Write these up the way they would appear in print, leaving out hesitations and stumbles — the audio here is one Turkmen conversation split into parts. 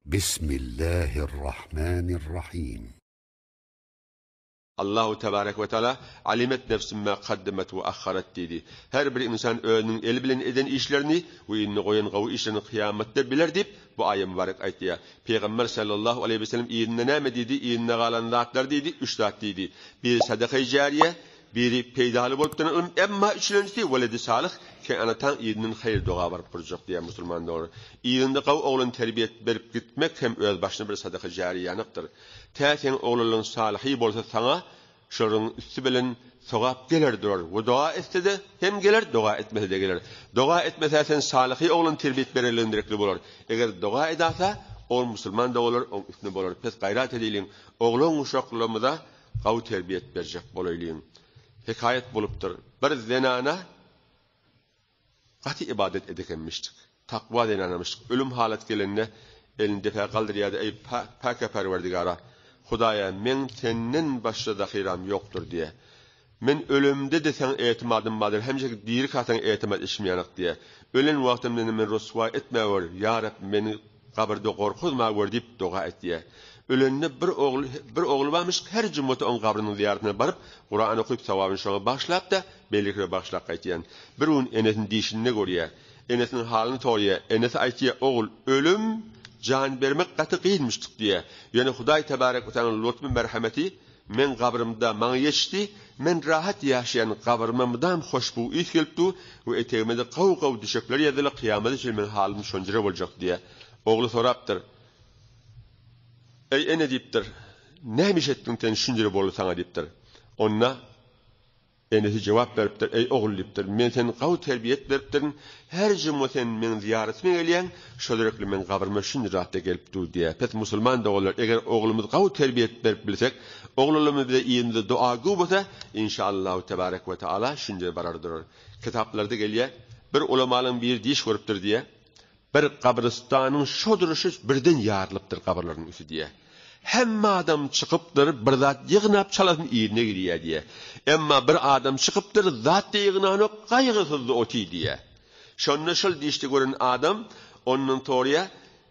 Bismillahirrahmanirrahim. Allahu tebarek we taala Alimet nefsün ma kaddemet we ahharet diýdi. Her bir ynsan özüniň eli bilen eden işlerini we yzyna goýan gowy işlerini kyýamatda biler diýip, bu aýa mübarek aýtýar. Pygamber sallallahu aleýhi we sellem yzynda näme diýdi? Yzynda galan zatlar diýdi, üç zat diýdi. Biri sadakaýy jariýe, Biri peýdaly bolup duran ylym, emma üçülenjisi weledi salyh, sen anataň yzyndan haýyr doga baryp gurjak diýýär musulman dogry. Yzynda gawy oglan terbiýe berip gitmek hem öz başyna bir sadaka jariýanykdyr. Tä seň oglanlaryň salyhy bolsa saňa şolaryň üsti bilen sogap geler durar we doga etsede hem geler doga etmesede geler. Doga etmese sen salyhy oglan terbiýe bererligiň direkli bolar. Eger doga edasa ol musulman dogalar oň üstüne bolar. Pes gaýrat edeliň oglan uşaklarymyza Gawy terbiýet berjek bolaýlyň. Hekaýat bolupdyr. Bir zenana gaty ybadat edekenmişdik. Takwa zenanamyşdyk. Ölüm halat gelende elini depä galdyrýardy, Eý, päke Perwerdigara, Hudaýa, meň Senden başga zahyram ýokdur diýe. Men ölemde-de Saňa etimadym bardyr, hemişe diri Saňa etimat etişim ýanak diýe. Ölen wagtymda-da meni ryswa etmäwer, ýa Reb, meni Gabyrda gorkuzma gör diýip doga etýär. Ölende bir ogly bir ogly barmyş, her jumada oň gabrynyň zyýaratyna baryp, Kuran okyp sogabyny şoňa bagyşlap-da, beýlekilere bagyşlap gaýtýan. Bir gün enesini dişinde görýär. Enesiniň halyny soraýar. Enesi aýtýar, Ogul, ölüm, jan bermek gaty kynmyşdyk diýýär. Ýöne Hudaý tebarek we taalaň lutmy merhemeti Meň gabrymda maňa ýetişdi, men rahat ýaşaýan gabryma mydam hoşbuý ys gelip dur we etegime-de gowy-gowy düşekler ýazylgy kyýamata çenli meň halym şonjura boljak diýýär. Ogly sorapdyr. Eý, ene diýipdir, näme iş etdiň sen şunjura boldy saňa diýipdir. Onda. Enesi jogap beripdir, Eý, ogul diýipdir, men seni gawy terbiýe beripdirin, her juma sen meň zyýaratyma gelýäň, şol gerekli meň gabryma şunça zatda gelip dur diýýär. Pes musulman doganlar, eger oglumyzy gawy terbiýe berip bilsek, oglanlarymyz bize yzymyzda doagöý bolsa, inşallahu tebarek we taala şunça barar durar. Kitaplarda gelýär, bir ulamalaň biri diş görüpdir diýýär. Bir gabrystanyň şo duruşy birden ýarylypdyr gabyrlaryň üsti diýýär. Hemme adam çykypdyr, bir zat ýygnap çalasyn yzyna girýär diýýär. Emma bir adam çykypdyr, zat-da ýygnanok, gaýgysyzda otyr diýýär. Şonda şol dişde gören adam ondan soraýar,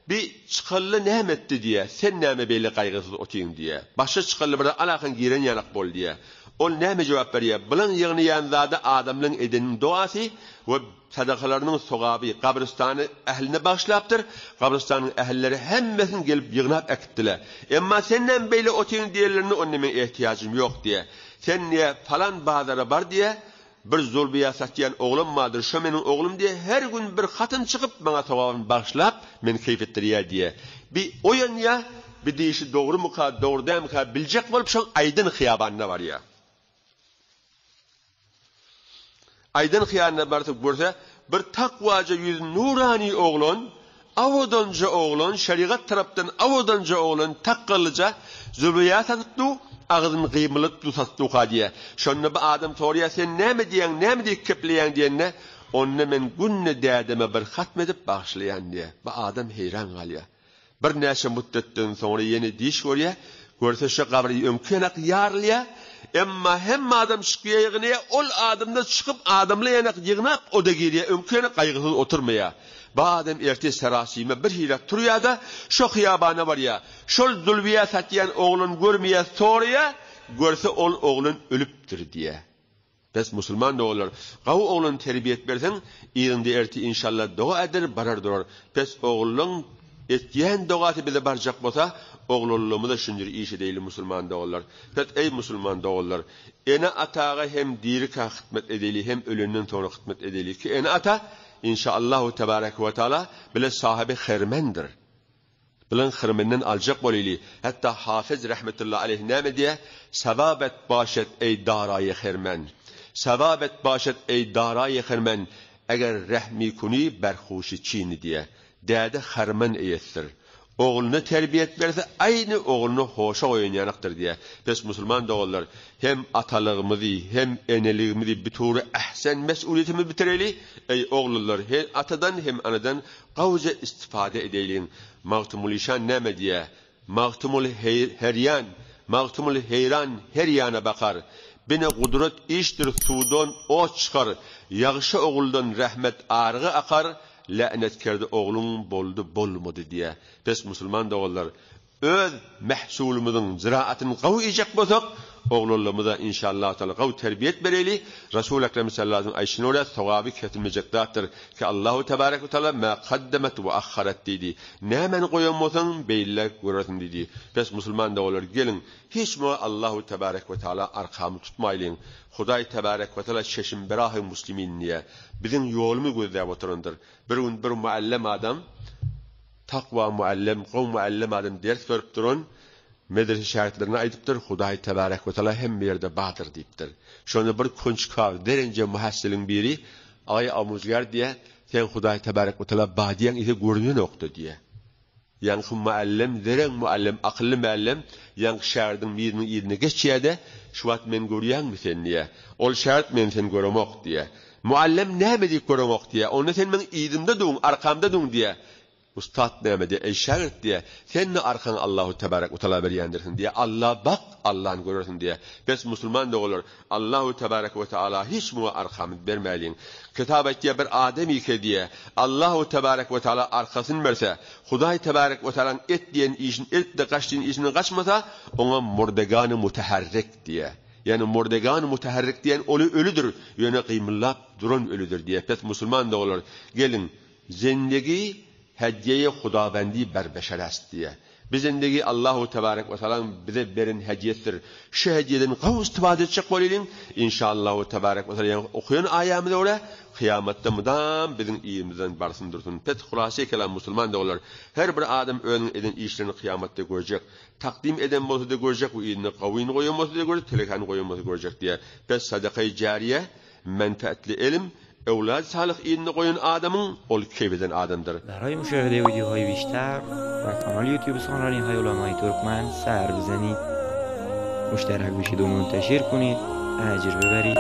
Bi çykally näme etdi diýýär, sen näme beýle gaýgysyz otyň diýýär. Başa çykally bir alakan giren ýalak bol diýýär. Ol näme jogap berýär, Bylaň ýygnaýan zady adamlaň edeniniň dogasy we Sadakalarynyň sogaby gabrystany ähline bagyşlapdyr, gabrystanyň ählileri hemmesini gelip ýygnap äkitdiler. Emma sen näme beýle otyň diýenlerinde onda meň ehtiýajym ýok diýýär. Sen diýýär, falan bazara bar diýýär, bir zulbiýa satýan oglan bardyr, şo meniň oglum diýýär, her gün bir hatyn çykyp maňa sogabyny bagyşlap, meni keýp etdirýär diýýär. Bi oýanýar, bi diýşi dogrumyka, dogry dälmika biljek bolup şoň aýdyn hyýabanyna barýar. Aýdan hyýalyna barsa görse, bir takwaja ýüz nurany oglan, awadanja oglan, şerigat tarapdan awadanja oglan, takgalyja zübeýa satyp dur, agzyny gymyladyp dur satyp durka diýýär. Şonda bir adam soraýar, sen näme diýýäň, näme diýip kepleýäň diýende, onda men günde dädeme bir hatm edip bagyşlaýan diýýär. Bu adam heýran galýar. Birnäçe mutdetden soňra ýene diş görýär. Görse şo gabry öňki ýanak ýarylýar. Emma hemme adam çykýar ýygnaýar. Ol adamda çykyp adamly ýanak ýygnap oda girýär. Öňki ýanak gaýgysyz oturmaýar. Bu adam erte serasime bir hile turýar-da, şo hyýabana barýar. Şol zulbiýa satýan oglan görmeýär, soraýar. Görse ol oglan ölüpdir diýýär. Bes musulman doganlar gawy oglan terbiýet berseň yzyňda erti inşallah doga eder barar durar pes ogluň etýän dogasy bize barjak bolsa oglanlygymyza şunjur iş edeýli musulman doganlar pes eý musulman doganlar ene ataga hem dirika hytmet edeýli hem ölenden soňra hytmet edeýli ki ene ata inşallahu tebareke we taala bile sahibi hermendir. Bilen hyrmyndan aljak bolyly. Hatda Hafez rahmetullahi aleyh näme diýýär? Sababet başet eý daraýy hermen. Sababet başet eý daraýy hermen, eger rehmi kuni berhuşy çini diýýär. Däde harman eýesidir. Ogluna terbiýet berse, aýny ogluny hoşa goýan ýanakdyr diýýär. Pes musulman doganlar, hem atalygymyzy, hem eneligimizi bitury ähsen mes'uliýetimizi bitireli. Eý oglanlar, he atadan hem anadan Gowja istifade edeýliň. Magtymgulyşan näme diýýä? Magtymguly herýan, Magtymguly heýran her ýana bakar. Bine gudrat işdir suwdan ot çykar, Ýagşy oguldan rehmet arygy akar, länet kerdi ogluň boldy bolmady diýe. Bes musulman doganlar öz mehsulymyzyň ziraatyny gawy iýjek bolsak oglanlarymyza inşallahu taala gawy terbiýet bereli. Rasul Ekrem sallallahu aleyhi ve sellem aýdyşyna görä sogaby kesilmejek zatdyr ki Allahu tebarek we taala ma kaddemet we ahharet diýdi. Nämäni goýan bolsaň beýle görersiň diýdi. Bes musulman doganlar geliň hiç muňa Allahu tebarek we taala arkamy tutmaýlyň. Hudaý tebarek we taala çeşim birahy muslimin diýe. Biziň ýolumyz gözläp oturandyr. Bir gün bir muallem adam Takwa muallem, gowy muallem adam ders berip duran medrese şägirtlerine aýdypdyr, Hudaý tebarek we taala hemme ýerde bardyr diýipdir. Şonda bir künçkaw, derenje muhassiliň biri, Aý amuzgär diýýär, sen Hudaý tebarek we taala bar diýýäň, ise görünenokda diýýär. Ýaňky muallem, zereň muallem, akylly muallem ýaňky şägirdiň biriniň yzyna geçýär-de, Şu wagt meni görýäňmi sen diýýär. Ol şägirt men seni göremok diýýär. Muallem näme diýip göreňok diýýär. Onda sen meň yzymda duň, arkamda duň diýýär. Ussat näme diýýär, Eý şägirt diýýär, sen-de arkaňy Allahu tebarek we taala berýändirsiň diýýär. Alla bak, Allany görersiň diýýär. Bes musulman doganlar, Allahu tebarek we taala hiç muňa arkamyzy bermäliň. Kitap aýtýar bir adam ike diýýär, Allahu tebarek we taala arkasyny berse, Hudaý tebarek we taalaň et diýen işini edip-de gaç diýen işinden gaçmasa, oňa murdegany mutaharrik diýýär. Ýagny murdegan mutaharrik diýen oly ölüdir, ýöne gymyldap duran ölüdir diýýär. Pes musulman doganlar, geliň, Zendegi hedýeýi Hudawendi ber beşer est diýýär. Bi zendegi Allahu tebarek we taalaň bize beren hedýesidir. Şu hedýeden gowy istifade etjek bolylyň, inşallahu tebarek we taala ýaňky okaýan aýamyza görä kyýamatda mydam biziň yzymyzdan barsyn dursun. Pes hulasy kelam musulman doganlar, her bir adam özüniň eden işlerini kyýamatda görjek. Takdym eden bolsa-da görjek we yzyna gawyny goýan bolsa-da görjek, telekany goýan bolsa görjek diýýär. Pes sadakaýy jariýe, menfaatly elm, öwlady salyh yzynda goýan adamyň ol keýp eden adamdyr. Barای مشاهده ویدیوهای بیشتر به کانال یوتیوب سخنرانی های علمای ترکمن سر بزنید مشترک بشید و منتشر کنید اجر ببرید.